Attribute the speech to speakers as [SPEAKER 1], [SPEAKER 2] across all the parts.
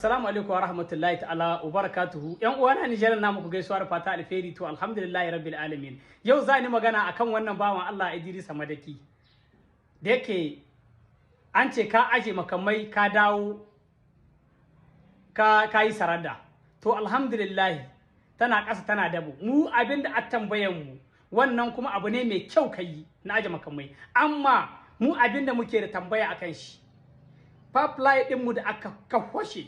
[SPEAKER 1] Assalamu alaikum wa rahmatullahi ta'ala wa barakatuhu. Yan uwana Nijar, na muku gaisuwar fata alheri. To, alhamdulillahi rabbil alamin. Yau za ni magana akan wannan bawan Allah Idrisa Madaki. Da yake an ce ka aje makamai, ka dawo, ka yi saranda. To, alhamdulillah, tana ƙasa tana dabo. Mu abin da a tambayan mu, wannan kuma abu ne mai kyau ka yi na aje makamai. Amma mu abin da muke da tambaya akan shi, pipeline ɗinmu da aka kawashe,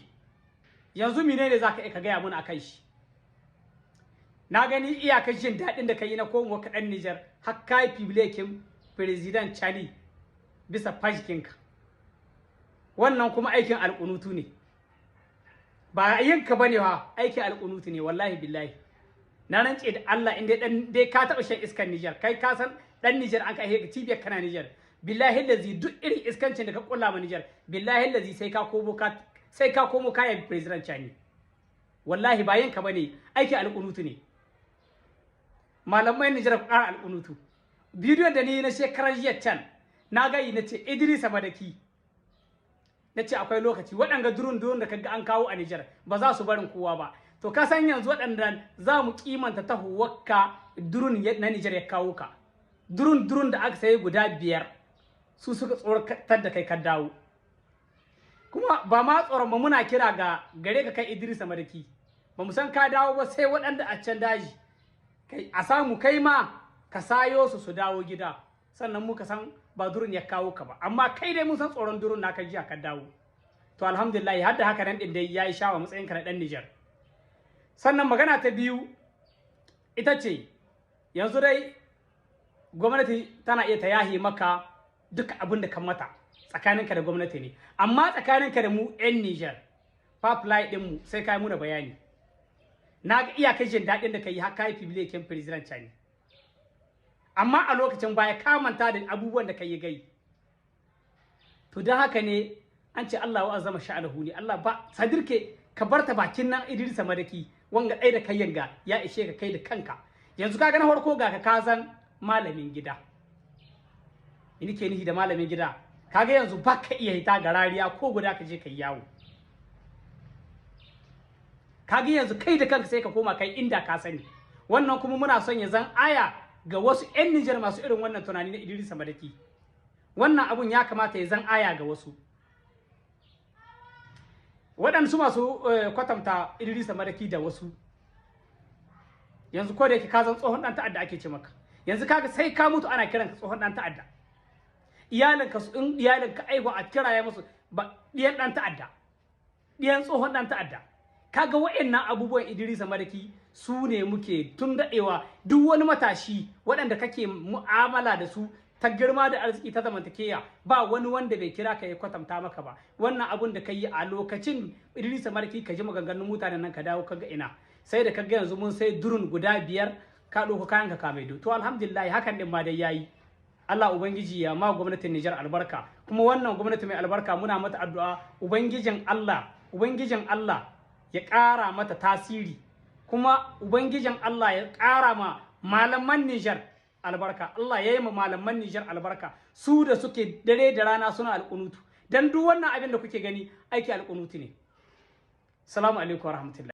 [SPEAKER 1] yanzu mene ne za ka ka gaya mana akan shi? Na gani iyakar jin daɗin da ka yi na komowa kaɗan Nijar, har ka yi publier President Tchiani bisa page kinka. Wannan kuma aikin alƙunutu ne, ba yin ka bane wa, aikin alƙunutu ne. Wallahi billahi, na rance da Allah, in dai dan dai ka taɓa shan iskar Nijar, kai ka san dan Nijar, an ka cibiyar kana Nijar, billahi lazi, duk irin iskancin da ka kulla ma Nijar, billahi lazi, sai ka komo kayan President Tchiani. Wallahi ba yinka bane, aiki alƙunutu ne. Malamai Nijar, ku ƙara alƙunutu. Bidiyon da ni na shekarar jiya can na gayi, na ce Idrisa Madaki, na ce akwai lokaci, waɗanga drone drone da kaga an kawo a Nijar ba za su barin kowa ba. To, ka san yanzu waɗanda za mu kimanta ta huwakka, drone na Nijar ya kawo ka, drone drone da aka sayi guda 5, su suka tsoratar da kai ka dawo. Kuma ba ma tsoron ba, muna kira ga gare ka kai Idrisa Madaki, ba mu san ka dawo ba, sai waɗanda a can daji kai a samu kai ma ka sayo su, su dawo gida, sannan muka san ba drone ya kawo ka ba. Amma kai dai mun san tsoron drone na ka jiya ka dawo. To, alhamdulillah, har da haka nan din dai yayi shawa matsayin ka na dan Niger. Sannan magana ta biyu ita ce, yanzu dai gwamnati tana iya ta yahi maka duka abin da kan mata, tsakaninka da gwamnati ne. Amma tsakaninka da mu 'yan Niger, pipeline ɗinmu, sai ka yi muna bayani. Na ga iyakar jin daɗin da ka yi, har ka yi publier kin President Tchiani, amma a lokacin baya ka manta da abubuwan da ka yi gai. To, don haka ne an ce Allah wa azama sha'alahu ne Allah ba sadirke ka bar ta bakin nan. Idrisa Madaki, wanga ɗaya da kai yanga ya ishe ka kai da kanka. Yanzu ka ga na farko, ga ka kazan malamin gida. Ni ke nihi da malamin gida, kaga yanzu ba ka iya hita ga rariya ko guda ka je ka yi yawo. Kaga yanzu kai da kanka sai ka koma kai inda ka sani. Wannan kuma muna son ya zan aya ga wasu 'yan Nijar masu irin wannan tunani na Idrisa Madaki. Wannan abun ya kamata ya zan aya ga wasu waɗansu masu kwatanta Idrisa Madaki da wasu. Yanzu ko da yake ka zan tsohon ɗan ta'adda ake ce maka, yanzu kaga sai ka mutu ana kiran ka tsohon ɗan ta'adda. Iyalinka su in iyalinka aihu, a kira ya musu ba ɗiyan ɗan ta'adda, ɗiyan tsohon ɗan ta'adda. Kaga wa'annan abubuwan, Idrisa Madaki, su ne muke tun daɗewa. Duk wani matashi waɗanda kake mu'amala da su ta girma da arziki ta zamantakeya, ba wani wanda bai kira ka ya kwatanta maka ba wannan abun da ka yi a lokacin. Idrisa Madaki, ka ji maganganun mutanen nan, ka dawo, kaga ina sai da kaga yanzu mun sai drone guda 5, ka ɗauko kayan ka kame. To, alhamdulillah, hakan din ma dai yayi. Allah Ubangiji ya ma gwamnatin Nijar albarka. Kuma wannan gwamnati mai albarka, muna mata addu'a, Ubangijin Allah ya ƙara mata tasiri, kuma Ubangijin Allah ya ƙara ma malaman Nijar albarka. Allah ya yi ma malaman Nijar albarka, su da suke dare da rana suna alƙunutu, dan duk wannan abin da kuke gani aiki alƙunutu ne. Salamu alaikum wa rahmatullahi.